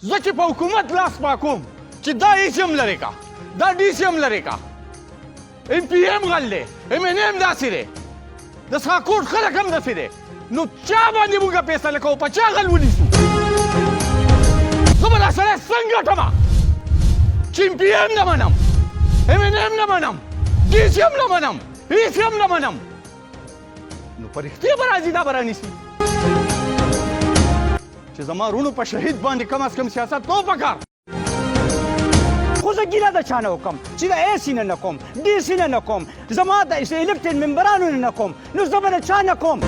زه چې په حکومت لاس پاکوم چې دا ای سي هم لرې کا، دا ډي سي هم لرې کا، ایم پي ایم غل دی، ایم این ایم داسې دی، د ساکوټ خلک هم داسې دی، نو چا باندې موږ فیصله کوو؟ په چا غل ونیسو؟ زه به دا سړی څنګه ګټم چې ایم پي ایم نه منم، ایم این ایم نه منم، ډي سي هم نه منم، ای سي هم نه منم، نو په رښتیا به راځي دا به رانیسي چې زما وروڼو په شهید باندې کم از کم سیاست نه و پکار. خو زه ګیله د چا نه وکم چې د ای سي نه نه کوم، ډي سي نه نه کوم، زما د الیکټډ ممبرانو نه نه کوم، نو زه به د چا نه کوم؟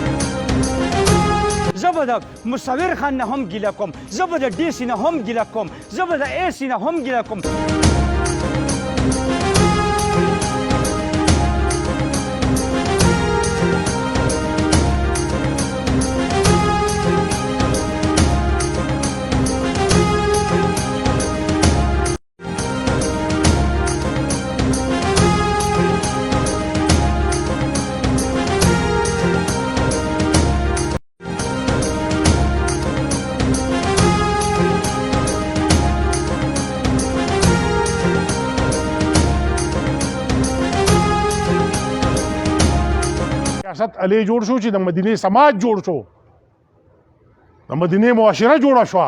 زه به د مصور خان نه هم ګیله کوم، زه به د ډي سي نه هم ګیله کوم، زه به د ای سي نه هم ګیله کوم. سیاست علی جوړ شو چې د مدینه سماج جوړ شو، د مدینه معاشره جوړه شو،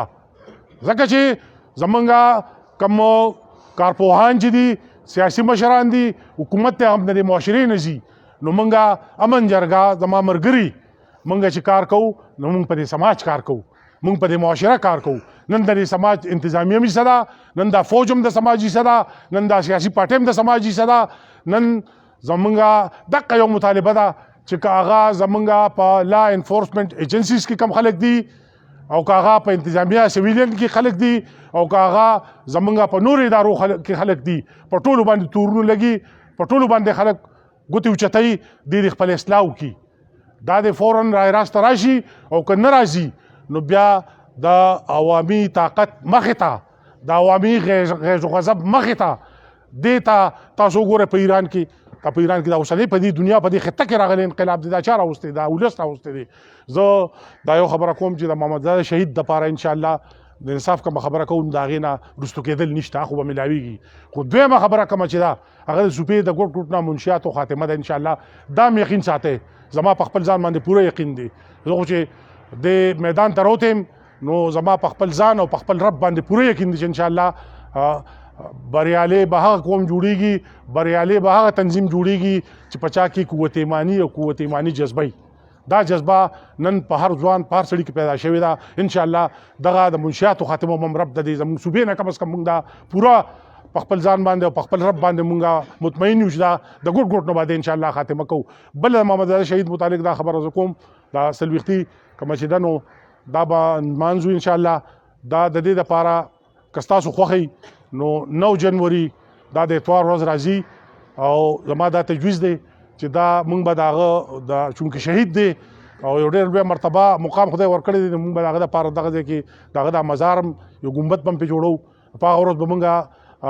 ځکه چې زمونږه کم کارپوهان چې دي، سیاسي مشران دي، حکومت ته هم د معاشرې نه ځي. نو مونږه امن جرګه زما مرګري مونږ چې کار کوو نو مونږ په دې سماج کار کوو، مونږ په دې معاشره کار کوو. نن د دې سماج انتظامیه هم حصه ده، نن دا فوج هم د سماج حصه ده، نن دا سیاسي پارټي هم د سماج حصه ده. نن زمونږ دقه یو مطالبه ده چې که هغه زمونږ په لا انفورسمنت ایجنسیز کې کم خلک دي، او که هغه په انتظامیه سویلین کې خلک دي، او که هغه زمونږ په نور ادارو کې خلک دي، په ټولو باندې تورونه لګي، په ټولو باندې خلک ګوتې اوچتوي، دې دې خپل اصلاح وکړي. دا دې فوراً رای راست راشي، او که نه راځي نو بیا د عوامي طاقت مخې ته، د عوامي غیظ و غضب مخې ته دې ته تاسو وګورئ. په ایران کې، دا په ایران کې دا اوسنۍ په دې دنیا په دې خطه کې راغلی انقلاب دی، دا چا راوستی؟ دا ولس راوستی دی. زه دا یو خبره کوم چې د محمد زاده شهید دپاره انشاءالله د انصاف کومه خبره کوم، د هغې نه وروستو کېدل نشته، خو به ملاویږي. خو دویمه خبره کومه چې ده هغه د صوبې د ګوټ ګوټ نه منشیاتو خاتمه ده انشاءالله. دا مې یقین ساتئ، زما په خپل ځان باندې پوره یقین دی. زه خو چې د میدان ته راوتم نو زما په خپل ځان او په خپل رب باندې پوره یقین دی چې انشاءالله بریالی به هغه قوم جوړیږي، بریالی به هغه تنظیم جوړیږي چې په چا کې قوت ایمانی او قوت ایمانی جذبه وي. دا جذبه نن په هر ځوان په هر سړي کې پیدا شوې ده انشاءالله. دغه د منشیاتو خاتمه هم رب د دې زموږ صوبې نه کم از کم موږ دا پوره په خپل ځان باندې او په خپل رب باندې موږ مطمئن یو چې دا د ګوټ ګوټ نه باندې انشاءالله خاتمه کوو. بل د محمد زاده شهید متعلق دا خبره زه کوم، دا څلوېښتي کومه چې ده نو دا به نمانځو انشاءالله. دا د دې دپاره که ستاسو خوښه وي نو 9 جنوري دا د اتوار ورځ راځي، او زما دا تجویز دی چې دا مونږ به د هغه د چونکې شهید دی او یو ډېر لوی مرتبه مقام خدای ورکړی دی، نو مونږ به د هغه دپاره دغه ځای کې د هغه دا مزار هم یو ګنبد به هم پرې جوړوو. په هغه ورځ به مونږ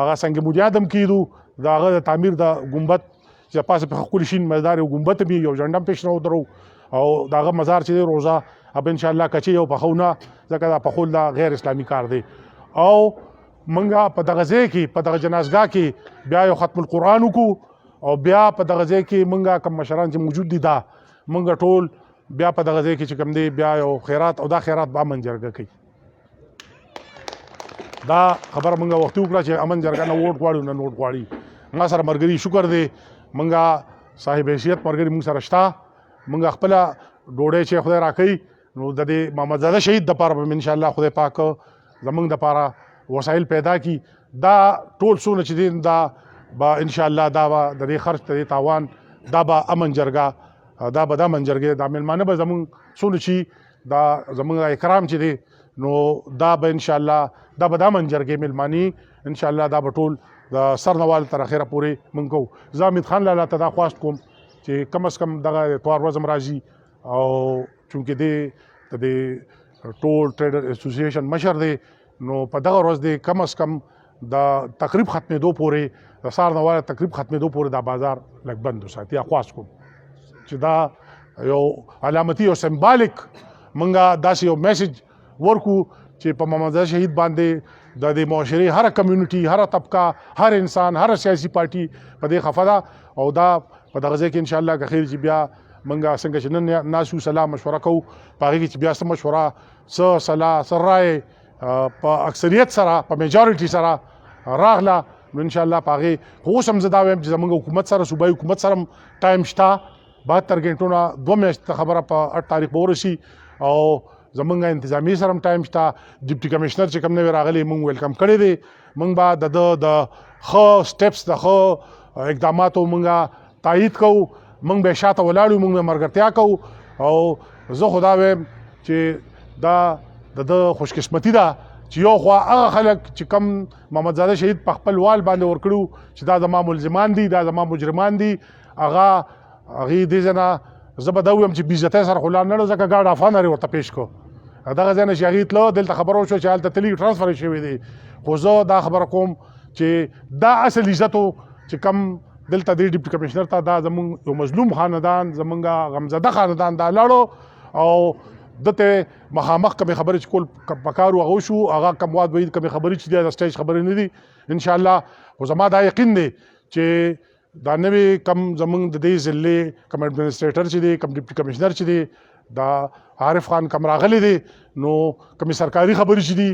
هغه سنګ بنیاد هم کېدو، د هغه د تعمیر د ګنبد چې پاسه په ښکلي شین مزار یو ګنبد هم یو جنډه هم پېښ راودرو، او د هغه مزار چې دی روزه اب ان شاء الله کچې یو پخو نه، ځکه دا پخول دا غیر اسلامي کار دی. او مونږ په دغه ځای کې په دغه جنازګاه کې بیا یو ختم القرآن وکړو، او بیا په دغه ځای کې مونږ کوم مشران چې موجود دي دا مونږ ټول بیا په دغه ځای کې چې کوم دی بیا یو خیرات، او دا خیرات به امن جرګه کوي. دا خبره مونږ وختي وکړه چې امن جرګه نه ووټ غواړي نه نوټ غواړي. ما سره مرګري شکر دی، مونږ صاحب حیثیت مرګري مونږ سره شته، مونږ خپله ډوډۍ چې خدای راکوي نو د دې محمد زاده شهید دپاره به ان شاء الله خدای پاک زمونږ دپاره وسایل پیدا کړي. دا ټول څونه چې دي دا به ان شاء الله دا به د دې خرچ د دې تاوان دا به امن جرګه، دا به د امن جرګې دا مېلمانه به زمونږ څونه چې دا زمونږ اکرام چې دی نو دا به ان شاء الله دا به د امن جرګې مېلماني ان شاء الله دا به ټول د سر نه وال تر اخره پورې مونږ کوو. زه امید خان لالا ته دا خواست کوم چې کم از کم دغه اتوار ورځ هم راځي، او چونکې دی د دې ټول ټریډر اسوسییشن مشر دی، نو په دغه ورځ دی کم از کم د تقریب ختمېدو پورې، د سهار نه واله تقریب ختمېدو پورې دا بازار لږ بند وساتي. یا خواست کوم چې دا یو علامتي یو سمبالیک مونږه داسې یو میسج ورکو چې په محمد زاده شهید باندې د دې معاشرې هره کمیونټي، هره طبقه، هر انسان، هره سیاسي پارټي په دې خفه ده. او دا په دغه ځای کې ان شاء الله که خیر چې بیا مونږ څنګه چې نن ناسو سلا مشوره کوو، په هغې کې چې بیا څه مشوره، څه سلا، څه رایې په اکثریت سره، په میجورټي سره راغله، نو ان شاء الله په هغې. خو اوس هم زه دا وایم چې زمونږ حکومت سره، صوبایي حکومت سره هم ټایم شته، 72 ګنټو نه 2 میاشتې خبره په 8 تاریخ به ورسي، او زمونږ انتظامیې سره هم ټایم شته. ډپټي کمشنر چې کوم نوی راغلی، مونږ ویلکم کړی دی. مونږ به د ده د ښه سټپس، د ښه اقداماتو مونږ تایید کوو، مونږ به شاته ولاړ یو، مونږ به ملګرتیا کوو. او زه خو دا وایم چې دا د ده خوشقسمتي ده چې یو خوا هغه خلک چې کوم محمد زاده شهید په خپل وال باندې ورکړو چې دا زما ملزمان دي، دا زما مجرمان دي، هغه هغې دې ځای نه زه به دا ووایم چې بېعزتۍ سره خو لاړ نه ځکه ګارډ آف آنر یې ورته پېښ کړو. دغه ځای نه چې هغې تلو، دلته خبره وشوه چې هلته تللي، ټرانسفر یې شوی دی. خو زه دا خبره کوم چې دا اصل عزت و چې کوم دلته دې ډپټي کمشنر ته، دا زمونږ یو مظلوم خاندان، زمونږ غمزده خاندان دا لاړو او دته مخامخ کومې خبرې چې کول پکار وو هغه وشو. هغه کوم واد وعید کومې خبرې چې دي، د سټیج خبرې نه دي ان شاء الله. خو زما دا یقین دی چې دا نوی کم زمونږ د دې ضلع کم اډمنسټریټر چې دی، کم ډپټي کمشنر چې دی، دا عارف خان کم راغلی دی، نو کومې سرکاري خبرې چې دي،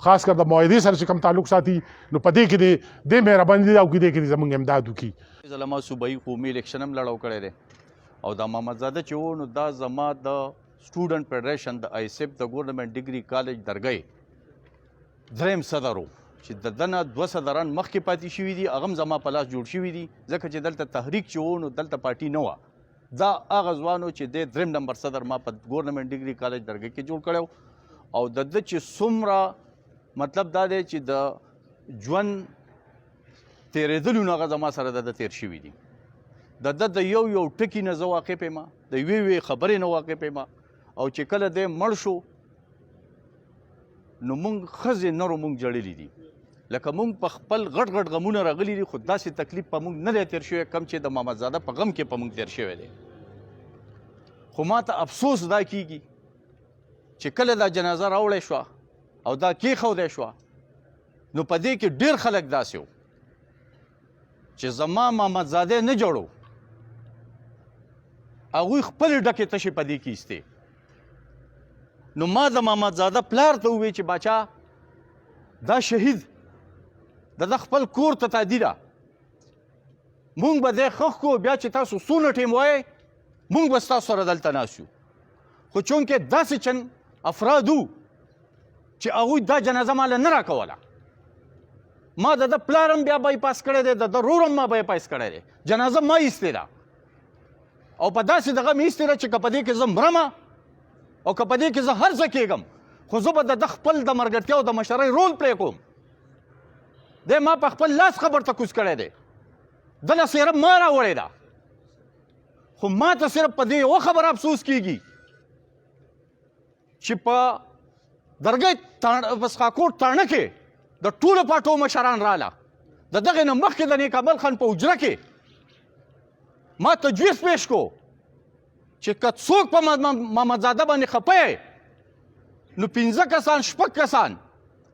خاص کر د معاهدې سره چې کم تعلق ساتي، نو په دې کې دی دې مهرباني دی او کې دې کې زمونږ امداد وکړي. ځله ما صوبایي قومي الیکشن هم لړاو کړی دی، او دا محمد زاده چې و، نو دا زما د سټوډنټ فدریشن د آی سیف د ګورنمنټ ډیګري کالج درګۍ دریم صدر و، چې د ده نه 2 صدران مخکې پاتې شوي دي، هغه هم زما په لاس جوړ شوي دي، ځکه چې دلته تحریک چې و نو دلته پارټي نه وه. دا هغه ځوان و چې دی دریم نمبر صدر ما په ګورنمنټ ډیګري کالج درګۍ کې جوړ کړی. او د ده چې څومره مطلب دا دی چې د ژوند تېرېدلو نه هغه زما سره د ده تېر شوي دي. د ده د یو یو ټکي نه زه واقف یم، د یوې یوې خبرې نه واقف یم. او چې کله دی مړ شو، نو مونږ ښځې نرو مونږ ژړلي دي، لکه مونږ په خپل غټ غټ غمونه راغلي دي، خو داسې تکلیف په مونږ نه دی تېر شوی کم چې د محمد زاده په غم کې په مونږ تېر شوی دی. خو ما ته افسوس دا کیږي چې کله دا جنازه راوړی شوه او دا کېښودی شوه، نو په دې کې ډېر خلک داسې وو چې زما محمد زاده نه جوړو، هغوی خپلې ډکې تشې په دې کې ایستې. نو ما د محمد زاده پلار ته وویل چې باچا، دا شهید د ده خپل کور ته تادي ده، مونږ به دی ښخ کړو، بیا چې تاسو څونه ټیم وایئ مونږ به ستاسو سره دلته ناست یو. خو چونکې داسې چن افراد وو چې هغوی دا جنازه ماله نه راکوله، ما د ده پلار هم بیا بای پاس کړی دی، د ده ورور هم ما بای پاس کړی دی، جنازه ما ایستې ده، او په داسې دغه مې ایستې ده چې که په دې کې زه مرمه او که په دې کې زه هر څه کېږم، خو زه به د ده خپل د ملګرتیا او د مشرۍ رول پلی کوم. دی ما په خپل لاس قبر ته کوز کړی دی، ده له څېره ما راوړې ده. خو ما ته صرف په دې یوه خبره افسوس کېږي چې په درګۍ په سخاکوټ تاڼه کې د ټولو پاټو مشران راله، د دغې نه مخکې د نیک عمل خان په حجره کې ما تجویز پیش کو چې که څوک په محمد زاده باندې خپه یې، نو 5 کسان 6 کسان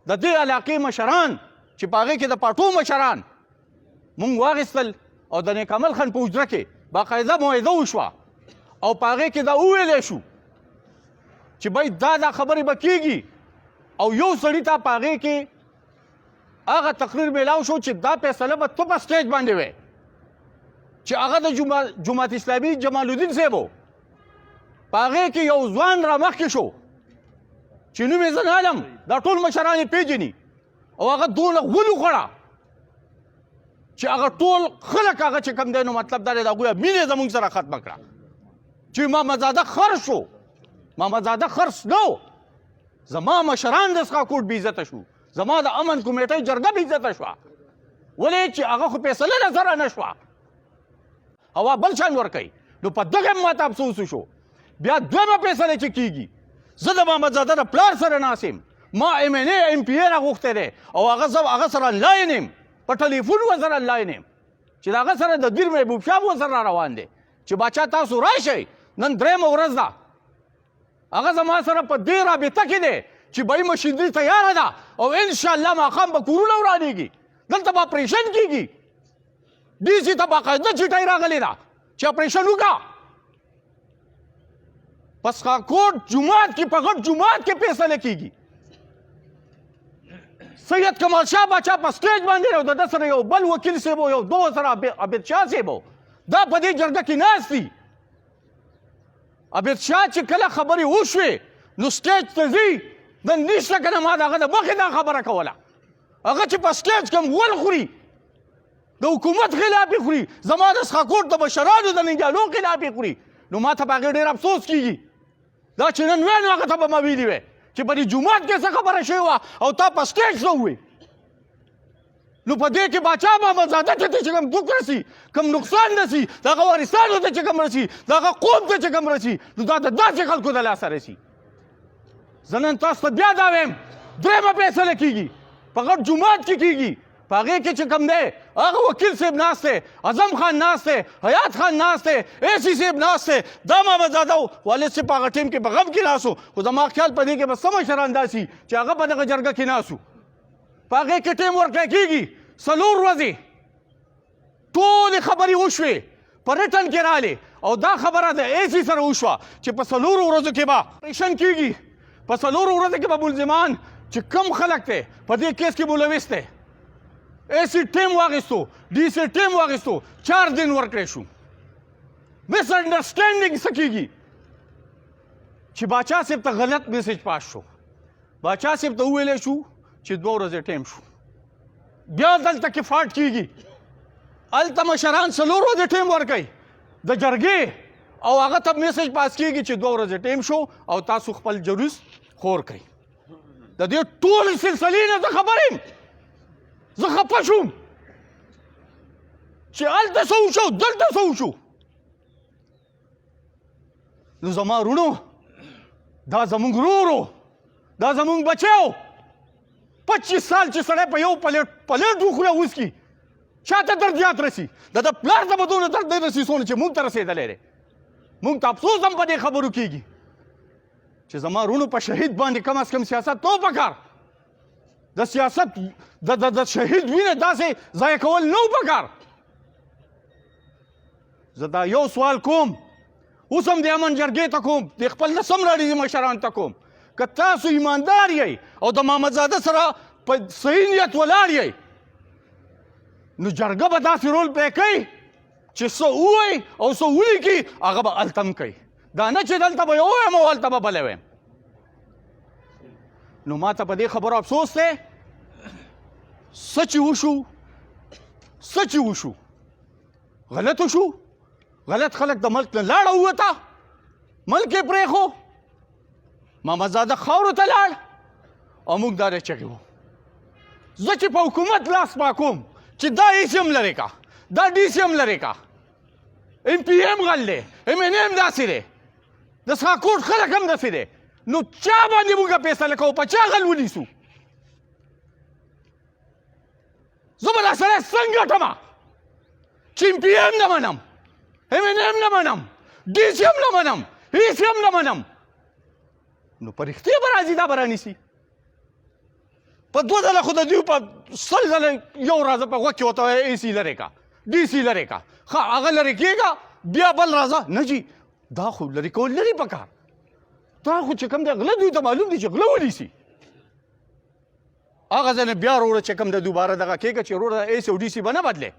د دې علاقې مشران چې په هغې کې د پاټو مشران مونږ واخیستل، او د نیک عمل خان په حجره کې باقاعده معاهده وشوه، او په هغې کې دا وویلی شو چې بھائی دا دا خبرې به کیږي. او یو سړي ته په هغې کې هغه تقریر میلاو شو چې دا فیصله به ته په سټیج باندې وې، چې هغه د جماعت اسلامي جمال الدین صاحب و. په هغې کې یو ځوان را مخکې شو چې نوم یې زه نه علم، دا ټول مشران یې پېژني، او هغه دونه غول وخوړه چې هغه ټول خلک هغه چې کوم دی، نو مطلب دا دی د هغوی مینه یې زموږ سره ختمه کړه چې محمد زاده خر شو. محمد زاده خرڅ نه و، زما مشران د سخاکوټ بې عزته شو، زما د امن کمیټۍ جرګه بې عزته شوه، ولې چې هغه خو فیصله له سره نه شوه، هوا بل شان ورکوي. نو په دغه هم ماته افسوس وشو. بیا دویمه فیصله چې کیږي، زه د محمد زاده د پلار سره ناست یم، ما ایم این ای ایم پي ای راغوښتی دی، او هغه زه هغه سره انلاین یم، په ټلیفون ورسره انلاین یم، چې د هغه سره د دیر محبوب شاه ورسره را روان دی چې باچا تاسو راشئ، نن درېیمه ورځ ده. هغه زما سره په دې رابطه کې دی چې بای مشینري تیاره ده او ان شاء الله ماښام به کورونه ورانیږي، دلته به اپریشن کیږي. ډي سي ته باقاعده چټۍ راغلې ده چې اپریشن وکړه. په سخاکوټ جومات کې، په غټ جومات کې فیصله کیږي. سید کمال شاه باچا په سټیج باندې او د ده سره یو بل وکیل صاحب یو دوه سره عابد شاه صاحب دا په دې جرګه کې ناست دي. عابد شاه چې کله خبرې وشوې نو سټیج ته ځي، د نشته که نه ما د هغه د مخې دا خبره کوله. هغه چې په سټیج کوم غول خوري، د حکومت خلاف یې خوري، زما د سخاکوټ د مشرانو د ننګیالو خلاف یې خوري، نو ما ته په هغې ډېر افسوس کېږي. دا چې نن وی نو هغه ته به ما ویلي وی چې په دې جومات کې څه خبره شوې وه او تا په سټیج څه وویل. نو په دې کې باچا محمدزاده ته چې کوم دوک رسي، کوم نقصان رسي، د هغه وارثانو ته چې کوم رسي، د هغه قوم ته چې کوم رسي، نو دا د داسې خلکو د لاسه رسي. زه نن تاسو ته بیا دا وایم، درېیمه فیصله کېږي، په غټ جومات کې کېږي. په هغې کې چې کوم دی هغه وکیل صاحب ناست دی، اعظم خان ناست دی، حیات خان ناست دی، ای سي صاحب ناست دی، دا محمدزاده والد صاحب په هغه ټیم کې په غم کې ناست و، خو زما خیال په دې کې به څه مشران داسي چې هغه په دغه جرګه کې ناست وو. په هغې کې ټیم ورکړی کېږي 4 ورځې، ټولې خبرې وشوې، په ریټن کې رالې او دا خبره د ای سي سره وشوه چې په 4 ورځو کې به اپریشن کېږي، په 4 ورځو کې به ملزمان چې کم خلک دی په دې کیس کې ملوث دی، ای سي ټیم واخیستو، ډي سي ټیم واخیستو، 4 دن ورکړی شو. مس انډرسټینډینګ څه کېږي چې باچا صاحب ته غلط میسج پاس شو. باچا صاحب ته وویلی شو چې 2 ورځې ټیم شو، بیا دلته کې فاټ کېږي، هلته مشران 4 ورځې ټیم ورکوي د جرګې او هغه ته میسج پاس کېږي چې 2 ورځې ټیم شو او تاسو خپل جلوس خور کړئ. د دې ټولې سلسلې نه زه خبر یم، زه خفه شوم چې هلته څه وشو دلته څه وشو. نو زما وروڼو، دا زمونږ ورور و، دا زمونږ بچی و. 25 سال چې سړی په یو پلیټ وخوري او وڅکي، چا ته درد زیات رسي؟ د ده پلار ته به دومره درد نه رسي څونه چې مونږ ته رسېدلی دی. مونږ ته افسوس هم په دې خبرو کېږي چې زما وروڼو په شهید باندې کم از کم سیاست نه و پکار، د سیاست د شهید وینه داسې ضایع کول نه و پکار. زه دا یو سوال کوم، اوس هم د امن جرګې ته کوم، د خپل د سم راړي مشران ته کوم، که تاسو ایماندار یئ او د محمدزاده سره په صحیح نیت ولاړ یئ، نو جرګه به داسې رول پلی کوي چې څه ووایي او څه ولیکي هغه به هلته هم کوي، دا نه چې دلته به یې ووایم او هلته به بله وایم. نو ما ته په دې خبرو افسوس دی، څه چې وشو، څه چې وشو غلط وشو، غلط خلک د ملک نه لاړه ووته، ملک یې پرېښو، محمدزاده خاورو ته لاړ او موږ دا چغې وو. زه چې په حکومت لاس پاکوم چې دا ای سي هم لرې کا، دا ډي سي هم لرې کا، ایم پي ایم غل دی، ایم این ایم داسې دی، د سخاکوټ خلک هم داسې دی، نو چا باندې موږ فیصله کوو؟ په چا غل ونیسو؟ زه به دا سړی څنګه ټمه چې ایم پي ایم نه منم، ایم این ایم نه منم، ډي سي هم نه منم، ای سي هم نه منم، نو په رښتیا به راځي دا به رانیسي. په 2 ځله خو د دوی په 100 ځله یو راځه په غوږ کې ورته وایي ای سي لرې کا، ډي سي لرې کا، ښه هغه لرې کېږه بیا بل راځه. نه جي، دا خو لرې کول نه دي پکار، دا خو چې کوم دی غله دوی ته معلوم دي چې غله ونیسي. هغه ځای نه بیا وروره چې کوم دی دوباره دغه کېږه چې وروره ای سي او ډي سي به نه بدلې.